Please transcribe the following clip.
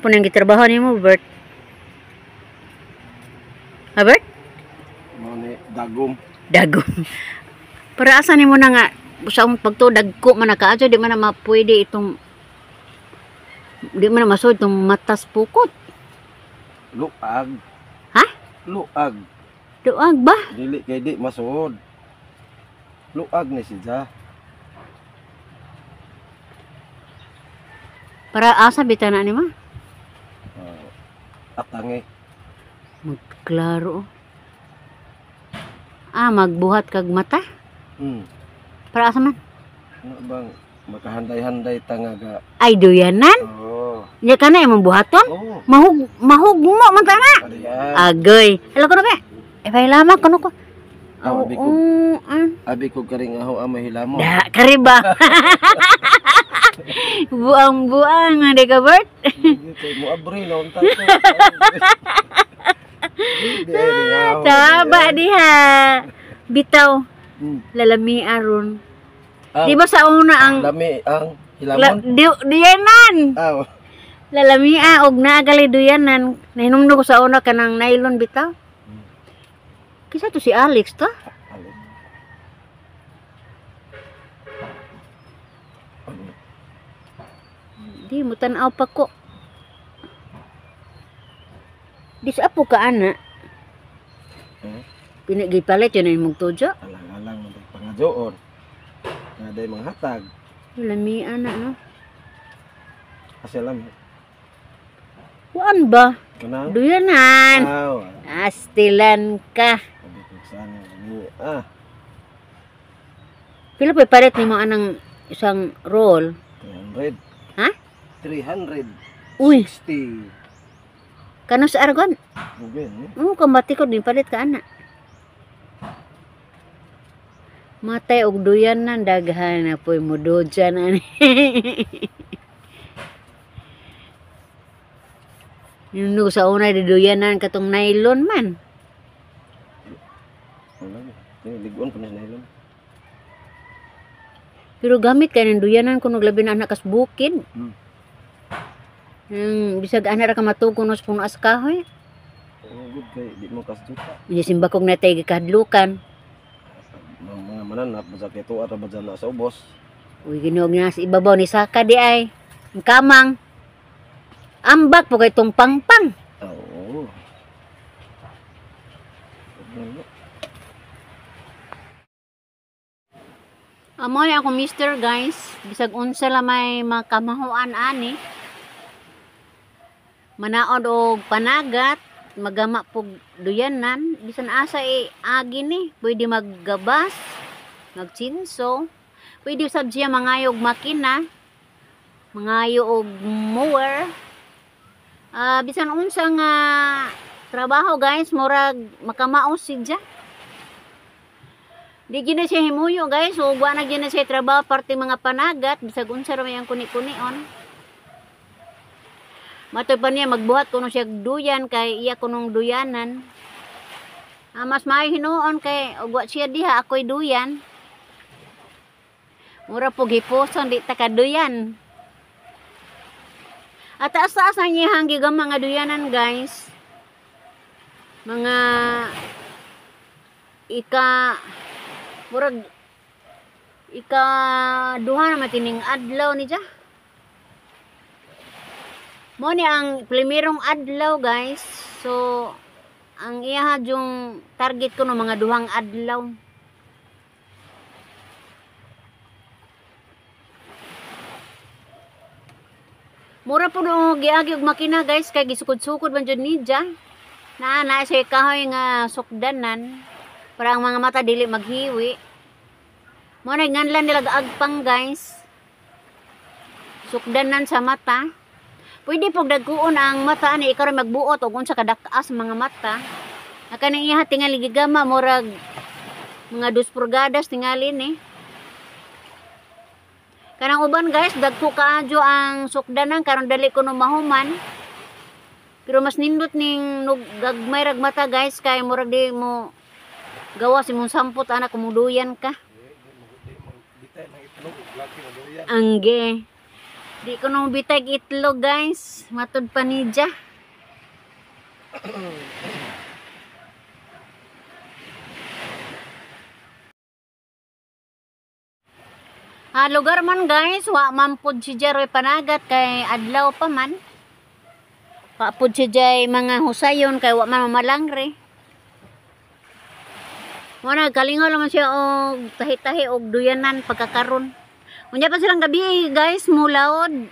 Ano po nang gitrabaho nimo, Bert? Ha, Bert? Mao ni dagom. Dagom. Para asa nimo na nga sa akong pagtuo dagko man na kaadyo, di man na mapwede itong di man na masud itong matas pukot. Luag. Ha? Luag. Duag ba? Dili kay di masuod. Luag ni siya. Para asa bitaw na nimo? Atangi. Magklaro. Ah, magbuhat kag mata? Hmm. Para asa man? Ano bang makahanday-handay ta nga ga. Ay, duyanan? Oo. Nya ka na imong buhaton? Oo. Mahug mo man ta na. Adiyan. Agoy. Hala ko na ba? Eh, pahilama ko ko. Aw, abi ko. Oo, ah. Abi ko karing aho ang mahilamo. Da, kariba. Buang-buang, hindi ka, Bert? Kay mo abri na unta to. Di ay ring aho. Taba diha. Bitaw, lalami aron. Ang Di ba sa una ang lami ang la, hilamon? duyanan? Aw. Lalamia og naagali duyanan. Nahinumdum ko sa una kanang nylon bitaw. Kisa to si Alex to? Alex. Di mo tan-aw pa ko. Di sa apo ka ana. Hmm? Pinagipalit yun ang imong tudyo. Alang-alang man day pangajoon. Nga day manghatag. Lamia na no. Kasi alam Kuan ba? kanang Duyanan. aw. Astilan ka. Abi ko sana ni ah. Pila pa palit nimo anang isang roll? 300. Ha? 300. Uy, 60. kano sa Argon? Bugen eh. Oo, kamati ko din palit ka ana. Matay og duyanan daghan na po'y mudodyan ani. Nung sa una di duyanan katong nylon man. Wala. Liguan pa na sa nylon. Pero gamit kay ng duyanan kuno labi na anak kas bukid. Bisag ana ra ka matuog kuno sa puno as kahoy. Oo, good kay di mo kasjuta. Unya simbakog na tay gikahadlukan. Mga mananap basta kay tuwa ra ba dyan na sa ubos. Uy, ginuog na sa ibabaw ni Saka di ay. Ang kamang. Ambak po kay tong pangpang. Oo. Amoy ako mister guys, bisag unsa la may makamahuan ani. Manaod og panagat, magama pug duyanan, bisan asa e agi ni, pwede maggabas, magchinso, pwede sab siya mangayog makina, mangayo og mower. Bisan unsa nga trabaho guys, murag makamaos siya. Di gyud na siya himuyo guys, so wa na gyud na siya trabaho parte mga panagat, bisag unsa ra may ang kuni-kunion. Matoy pa niya magbuhat kuno siya duyan kay iya kunong duyanan. Mas maayo hinuon kay og wa siya diha ako'y duyan. Mura pug hipuson di ta kaduyan. At taas-taas na niya hanggi mga duyanan guys. Mga ika murag ika duha na matining adlaw ni ja. Mo ni ang primerong adlaw guys. So ang iya yung target ko no mga duhang adlaw. Mura po no giagi og makina guys kay gisukod-sukod man jud ni ja. Naa na siya kahoy nga sukdanan para ang mga mata dili maghiwi. Mo na nganlan nila agpang guys. Sukdanan sa mata. Pwede pog dagkuon ang mata ani ikaw ra magbuot og unsa ka dak-as mga mata. Aka nang iya tingali gigama murag mga 2 pulgadas tingali ni. Kanang uban guys, dagko kaadyo ang sukdanan karon dali ko no mahuman. Pero mas nindot ning gagmay rag mata guys kay murag di mo gawas imong sampot anak kumuduyan ka. Angge. Di ko nang bitag itlog, guys. Matud pa niya. Ah, lugar man guys, wa man pud si Jeroy panagat kay adlaw pa man. Wa pud si Jay mga husayon kay wa man mamalangre. Mo na kalingaw naman siya og tahi-tahi og duyanan pagkakaron. Unya pa silang gabi guys, mulaod.